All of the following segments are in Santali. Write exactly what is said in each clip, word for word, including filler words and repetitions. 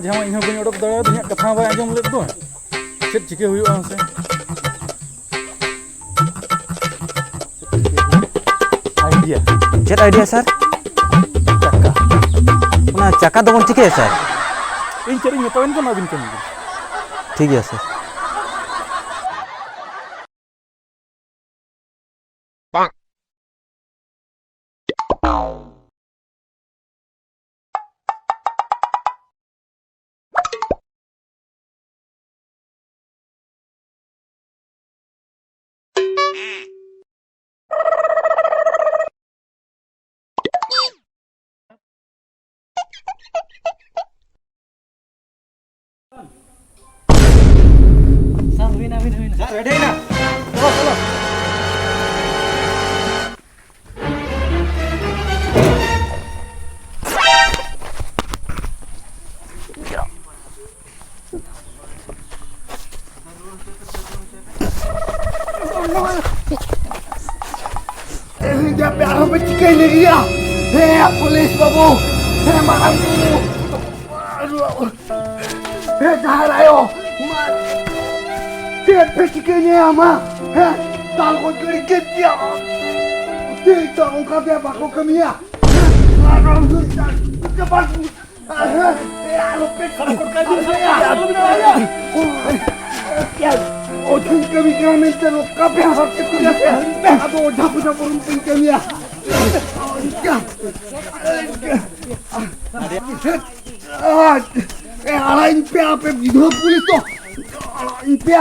ᱡᱟᱦᱟᱸ ᱤᱧ ᱦᱚᱸ ᱵᱟᱹᱧ ᱚᱰᱚᱠ ᱫᱟᱲᱮᱭᱟᱫᱟ, ᱤᱧᱟᱹᱜ ᱠᱟᱛᱷᱟ ᱦᱚᱸ ᱵᱟᱭ ᱟᱸᱡᱚᱢ ᱞᱮᱫ ᱫᱚ᱾ ᱪᱮᱫ ᱪᱤᱠᱟᱹ ᱦᱩᱭᱩᱜᱼᱟ ᱢᱟᱥᱮ? ᱟᱭᱰᱤᱭᱟ᱾ ᱪᱮᱫ ᱟᱭᱰᱤᱭᱟ, ᱥᱟᱨ? ᱪᱟᱠᱟ᱾ ᱚᱱᱟ ᱪᱟᱠᱟ ᱫᱚᱵᱚᱱ ᱪᱤᱠᱟᱹᱭᱟ, ᱥᱟᱨ? ᱤᱧ ᱪᱮᱫ ᱤᱧ ᱢᱮᱛᱟᱵᱮᱱ ᱠᱟᱱᱟ, ᱟᱹᱵᱤᱱ ᱠᱟᱹᱢᱤ ᱵᱤᱱ᱾ ᱴᱷᱤᱠ ᱜᱮᱭᱟ, ᱥᱟᱨ᱾ ᱥᱟᱨ, ᱦᱩᱭᱱᱟ, ᱦᱩᱭᱱᱟ, ᱦᱩᱭᱱᱟ᱾ ᱥᱟᱨ, ᱨᱮᱰᱤᱭᱮᱱᱟ᱾ ᱪᱚᱞᱚ, ᱪᱚᱞᱚ᱾ ᱮ, ᱟᱯᱮ ᱟᱨᱦᱚᱸ ᱯᱮ ᱪᱤᱠᱟᱹᱭ ᱞᱟᱹᱜᱤᱫ? ᱦᱮᱸ, ᱯᱩᱞᱤᱥ ᱵᱟᱹᱵᱩ, ᱦᱮᱸ, ᱢᱟᱨᱟᱝ ᱵᱩᱨᱩ, ᱦᱮᱸ, ᱡᱟᱦᱮᱨ ᱟᱭᱳ, ᱢᱟ, ᱪᱮᱫ ᱯᱮ ᱪᱤᱠᱟᱹᱭ ᱧᱟᱢᱟ? ᱦᱮᱸ, ᱫᱟᱞ ᱜᱚᱡ ᱜᱤᱰᱤ ᱠᱮᱫ ᱯᱮᱭᱟ᱾ ᱪᱮᱫ ᱫᱚ ᱚᱱᱠᱟ ᱛᱮ ᱵᱟᱠᱚ ᱠᱟᱹᱢᱤᱭᱟ? ᱦᱮᱸ, ᱟᱨ ᱪᱟᱯᱟᱫ ᱚᱡᱷᱟᱧ ᱠᱟᱹᱢᱤ ᱠᱟᱱᱟ ᱢᱮᱱᱛᱮ ᱱᱚᱝᱠᱟ ᱯᱮ ᱦᱟᱥᱟ ᱠᱮᱫ ᱛᱤᱧᱟ ᱥᱮ? ᱟᱫᱚ ᱚᱡᱷᱟ ᱯᱚᱡᱷᱟ ᱵᱚᱨᱚᱱ ᱯᱮᱧ ᱠᱟᱹᱢᱤᱭᱟ᱾ ᱟᱲᱟᱜ ᱤᱧ ᱯᱮ ᱟᱯᱮ ᱵᱤᱫᱷᱣᱟ ᱯᱩᱞᱤᱥ ᱫᱚ᱾ ᱟᱲᱟᱜ ᱤᱧ ᱯᱮ᱾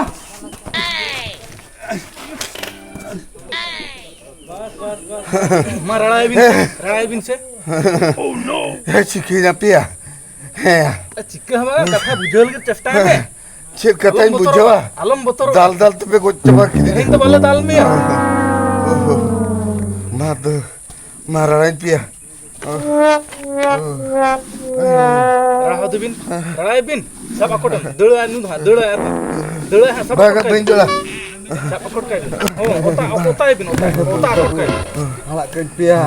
ᱢᱟ ᱨᱟᱲᱟᱭ ᱵᱤᱱ, ᱨᱟᱲᱟᱭ ᱵᱤᱱ ᱥᱮ᱾ ᱦᱮᱸ, ᱪᱤᱠᱟᱹᱭᱮᱱᱟ ᱯᱮᱭᱟ? ᱦᱮᱸ᱾ ᱪᱤᱠᱟᱹ ᱦᱚᱸ ᱵᱟᱝ, ᱠᱟᱛᱷᱟ ᱵᱩᱡᱷᱟᱹᱣ ᱞᱟᱹᱜᱤᱫ ᱪᱮᱥᱴᱟᱭ ᱢᱮ᱾ ᱪᱮᱫ ᱠᱟᱛᱷᱟᱧ ᱟᱞᱚᱢ ᱵᱚᱛᱚᱨᱚᱜ, ᱵᱩᱡᱷᱟᱹᱣᱟ? ᱟᱞᱚᱢ ᱵᱚᱛᱚᱨᱚᱜ᱾ ᱫᱟᱞ ᱫᱟᱞ ᱛᱮᱯᱮ ᱜᱚᱡ ᱪᱟᱵᱟ ᱠᱤᱫᱤᱧᱟ᱾ ᱛᱮᱦᱮᱧ ᱫᱚ ᱵᱟᱞᱮ ᱫᱟᱞ ᱢᱮᱭᱟ᱾ ᱢᱟ ᱫᱚ, ᱢᱟ ᱨᱟᱲᱟᱧ ᱯᱮᱭᱟ᱾ ᱨᱟᱲᱟ ᱦᱚᱫᱮ ᱵᱤᱱ, ᱨᱟᱲᱟᱭ ᱵᱤᱱ᱾ ᱥᱟᱵ ᱟᱠᱚᱴ ᱮᱢ᱾ ᱫᱟᱹᱲᱟᱭ ᱱᱩᱭ ᱫᱚ ᱦᱟᱸᱜ, ᱫᱟᱹᱲᱟᱭ ᱟᱨ ᱫᱟᱹᱲᱟᱭ ᱦᱟᱸᱜ, ᱥᱟᱵ ᱵᱟᱝᱟ, ᱟᱠᱚᱴ ᱠᱟᱭ ᱵᱟᱹᱧ ᱵᱤᱱ᱾ ᱫᱟᱹᱲᱟ᱾ ᱥᱟᱵ ᱟᱠᱚᱴ ᱠᱟᱭ ᱵᱤᱱ᱾ ᱦᱚᱸ, ᱚᱛᱟ, ᱚᱛᱟᱭ ᱵᱤᱱ, ᱚᱛᱟ, ᱚᱛᱟ ᱟᱠᱚᱴ ᱠᱟᱭ ᱵᱤᱱ᱾ ᱟᱲᱟᱜ ᱠᱟᱹᱧ ᱯᱮᱭᱟ᱾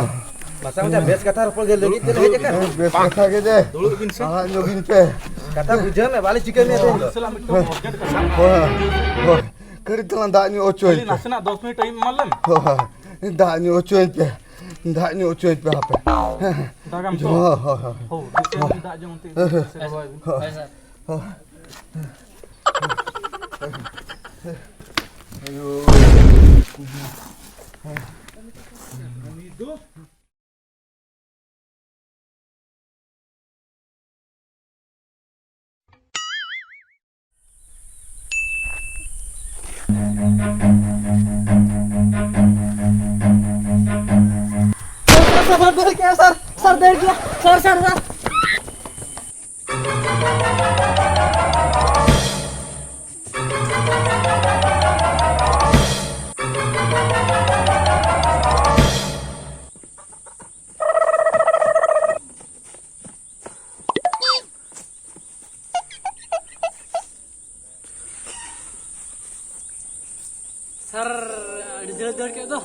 ᱢᱟᱥᱮ, ᱢᱟᱥᱮ, ᱵᱮᱥ ᱠᱟᱛᱷᱟ ᱨᱚᱯᱚᱲ ᱜᱮ ᱞᱟᱹᱜᱤᱫ ᱛᱮᱞᱮ ᱦᱮᱡ ᱟᱠᱟᱱᱟ᱾ ᱦᱮᱸ, ᱵᱮᱥ ᱠᱟᱛᱷᱟ ᱜᱮ ᱡᱮ᱾ ᱫᱩᱲᱩᱵ ᱵᱤᱱ ᱥᱮ᱾ ᱟᱲᱟᱜ ᱧᱚᱜᱤᱧ ᱯᱮ᱾ ᱠᱟᱛᱷᱟ ᱵᱩᱡᱷᱟᱹᱣ ᱢᱮ, ᱵᱟᱞᱮ ᱪᱤᱠᱟᱹ ᱢᱮᱭᱟ ᱛᱮᱦᱮᱧ ᱫᱚ᱾ ᱥᱟᱞᱟᱜ ᱢᱤᱫᱴᱟᱝ urgent ᱠᱟᱛᱷᱟ᱾ ᱦᱳᱭ, ᱦᱳᱭ᱾ ᱠᱟᱹᱴᱤᱡ ᱛᱟᱞᱟᱝ ᱫᱟᱜ ᱧᱩ ᱦᱚᱪᱚᱭ ᱠᱷᱟᱹᱞᱤ ᱯᱮ᱾ ᱱᱟᱥᱮᱱᱟᱜ ᱫᱚᱥ ᱢᱤᱱᱤᱴ time ᱮᱢᱟ ᱞᱮᱢ᱾ ᱦᱳᱭ, ᱫᱟᱜ ᱧᱩ ᱦᱚᱪᱚᱭ ᱯᱮ, ᱫᱟᱜ ᱧᱩ ᱦᱚᱪᱚᱭ ᱯᱮ ᱦᱟᱯᱮ᱾ ᱫᱟᱜᱟᱢ ᱛᱚ? ᱦᱳᱭ, ᱦᱳᱭ, ᱦᱳᱭ᱾ ᱦᱳᱭ, ᱫᱤᱥᱟᱹ ᱩᱱᱤ ᱫᱟᱜ ᱡᱚᱢ ᱛᱮ ᱦᱳᱭ, ᱦᱳᱭ᱾ ᱥᱮ ᱨᱚᱦᱚᱭ ᱵᱤᱱ᱾ ᱦᱳᱭ᱾ ᱦᱳᱭ, ᱥᱟᱨ᱾ ᱦᱳᱭ᱾ ᱟᱭᱳ᱾ ᱥᱟᱨ, ᱥᱟᱨ, ᱥᱟᱨ, ᱫᱟᱹᱲ ᱜᱮᱭᱟ᱾ ᱥᱟᱨ, ᱥᱟᱨ, ᱥᱟᱨ᱾ ᱥᱟᱨ, ᱟᱹᱰᱤ ᱡᱷᱟᱹᱞ ᱫᱟᱹᱲ ᱠᱮᱫ ᱫᱚ,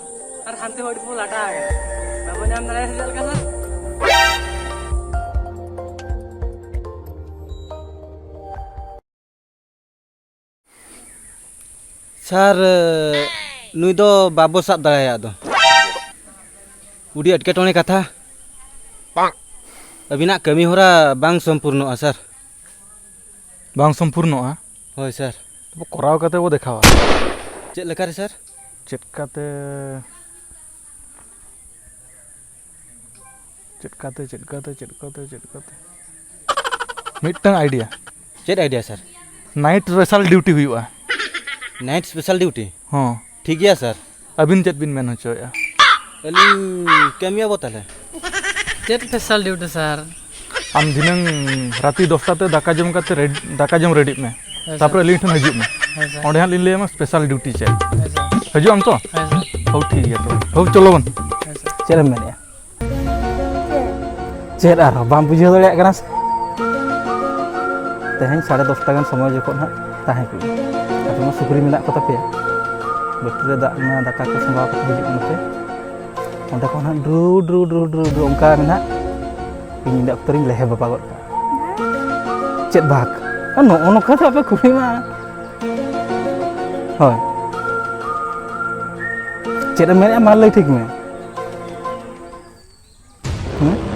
ᱟᱨ ᱦᱟᱱᱛᱮ ᱦᱚᱸ ᱟᱹᱰᱤ ᱯᱩᱨᱟᱹ ᱞᱟᱴᱟ ᱟᱠᱟᱱᱟ᱾ ᱵᱟᱵᱚ ᱧᱟᱢ ᱫᱟᱲᱮᱭᱟᱜᱼᱟ ᱥᱮ ᱪᱮᱫ ᱞᱮᱠᱟ ᱥᱟᱨ? ᱥᱟᱨ, ᱱᱩᱭ ᱫᱚ ᱵᱟᱵᱚ ᱥᱟᱵ ᱫᱟᱲᱮᱭᱟᱭᱟ ᱟᱫᱚ᱾ ᱟᱹᱰᱤ ᱮᱴᱠᱮᱴᱚᱬᱮ ᱠᱟᱛᱷᱟ᱾ ᱟᱹᱵᱤᱱᱟᱜ ᱠᱟᱹᱢᱤ ᱦᱚᱨᱟ ᱵᱟᱝ ᱥᱚᱢᱯᱩᱨᱱᱚᱜᱼᱟ ᱥᱟᱨ᱾ ᱵᱟᱝ ᱥᱚᱢᱯᱩᱨᱱᱚᱜᱼᱟ? ᱦᱳᱭ ᱥᱟᱨ᱾ ᱛᱚᱵᱮ ᱠᱚᱨᱟᱣ ᱠᱟᱛᱮ ᱵᱚ ᱫᱮᱠᱷᱟᱣᱟ᱾ ᱪᱮᱫ ᱞᱮᱠᱟ ᱨᱮ ᱥᱟᱨ? ᱪᱮᱫ ᱠᱟᱛᱮ? ᱪᱮᱫ ᱠᱟᱛᱮ, ᱪᱮᱫ ᱠᱟᱛᱮ, ᱪᱮᱫ ᱠᱟᱛᱮ, ᱪᱮᱫ ᱠᱟᱛᱮ? ᱢᱤᱫᱴᱟᱝ idea᱾ ᱪᱮᱫ idea ᱥᱟᱨ? Night special duty ᱦᱩᱭᱩᱜᱼᱟ᱾ Night special duty? ᱦᱚᱸ᱾ ᱴᱷᱤᱠ ᱜᱮᱭᱟ ᱥᱟᱨ᱾ ᱟᱹᱵᱤᱱ ᱪᱮᱫ ᱵᱤᱱ ᱢᱮᱱ ᱦᱚᱪᱚᱭᱮᱫᱼᱟ? ᱟᱹᱞᱤᱧ ᱠᱟᱹᱢᱤᱭᱟᱵᱚ ᱛᱟᱦᱞᱮ᱾ ᱪᱮᱫ special duty ᱥᱟᱨ? ᱟᱢ ᱫᱷᱤᱱᱟᱹᱝ ᱨᱟᱛᱤ ᱫᱚᱥᱴᱟ ᱛᱮ ᱫᱟᱠᱟ ᱡᱚᱢ ᱠᱟᱛᱮ ᱨᱮᱰ-, ᱫᱟᱠᱟ ᱡᱚᱢ ᱨᱮᱰᱤᱜ ᱢᱮ᱾ ᱦᱮᱸ ᱥᱟᱨ᱾ ᱛᱟᱯᱚᱨᱮ ᱟᱹᱞᱤᱧ ᱴᱷᱮᱱ ᱦᱤᱡᱩᱜ ᱢᱮ᱾ ᱦᱮᱸ ᱥᱟᱨ᱾ ᱚᱸᱰᱮ ᱦᱟᱸᱜ ᱞᱤᱧ ᱞᱟᱹᱭ ᱟᱢᱟ special duty ᱪᱮᱫ᱾ ᱦᱮᱸ ᱥᱟᱨ᱾ ᱦᱤᱡᱩᱜ ᱟᱢ ᱛᱚ? ᱦᱮᱸ ᱥᱟᱨ᱾ ᱦᱳᱭ, ᱴᱷᱤᱠ ᱜᱮᱭᱟ ᱛᱚᱵᱮ᱾ ᱦᱳᱭ, ᱪᱚᱞᱚ ᱵᱚᱱ᱾ ᱦᱮᱸ ᱥᱟᱨ᱾ ᱪᱮᱫ ᱮᱢ ᱢᱮᱱᱮᱫᱼᱟ? ᱪᱮᱫ ᱟᱨᱦᱚᱸ ᱵᱟᱢ ᱵᱩᱡᱷᱟᱹᱣ ᱫᱟᱲᱮᱭᱟᱜ ᱠᱟᱱᱟ ᱥᱮ? ᱛᱮᱦᱮᱧ ᱥᱟᱲᱮ ᱫᱚᱥᱴᱟ ᱜᱟᱱ ᱥᱚᱢᱚᱭ ᱡᱚᱠᱷᱚᱱ ᱦᱟᱸᱜ ᱛᱟᱦᱮᱸ ᱠᱚᱜᱼᱟ, ᱟᱯᱮ ᱢᱟ ᱥᱩᱠᱨᱤ ᱢᱮᱱᱟᱜ ᱠᱚ ᱛᱟᱯᱮᱭᱟ, ᱵᱟᱹᱴᱤ ᱨᱮ ᱫᱟᱜ ᱢᱮᱱᱟᱜᱼᱟ, ᱫᱟᱠᱟ ᱠᱚ ᱥᱟᱸᱵᱟᱣ ᱠᱟᱛᱮ ᱦᱤᱡᱩᱜ ᱢᱮᱯᱮ᱾ ᱚᱸᱰᱮ ᱠᱷᱚᱱ ᱦᱟᱸᱜ ᱰᱨᱩ, ᱰᱨᱩ, ᱰᱨᱩ, ᱰᱨᱩ ᱚᱱᱠᱟ ᱢᱮᱱᱟᱜ, ᱤᱧ ᱧᱤᱫᱟᱹ ᱚᱠᱛᱚ ᱨᱤᱧ ᱞᱮᱦᱮ ᱵᱟᱵᱟ ᱜᱚᱫ ᱠᱟᱜᱼᱟ᱾ ᱪᱮᱫ ᱵᱷᱟᱜᱽ? ᱟᱨ ᱱᱚᱜᱼᱚ ᱱᱚᱝᱠᱟ ᱫᱚ ᱟᱯᱮ ᱠᱩᱞᱤ ᱢᱟ᱾ ᱦᱳᱭ᱾ ᱪᱮᱫ ᱮᱢ ᱢᱮᱱᱮᱫᱼᱟ, ᱢᱟ ᱞᱟᱹᱭ ᱴᱷᱤᱠ ᱢᱮ᱾ ᱦᱮᱸ?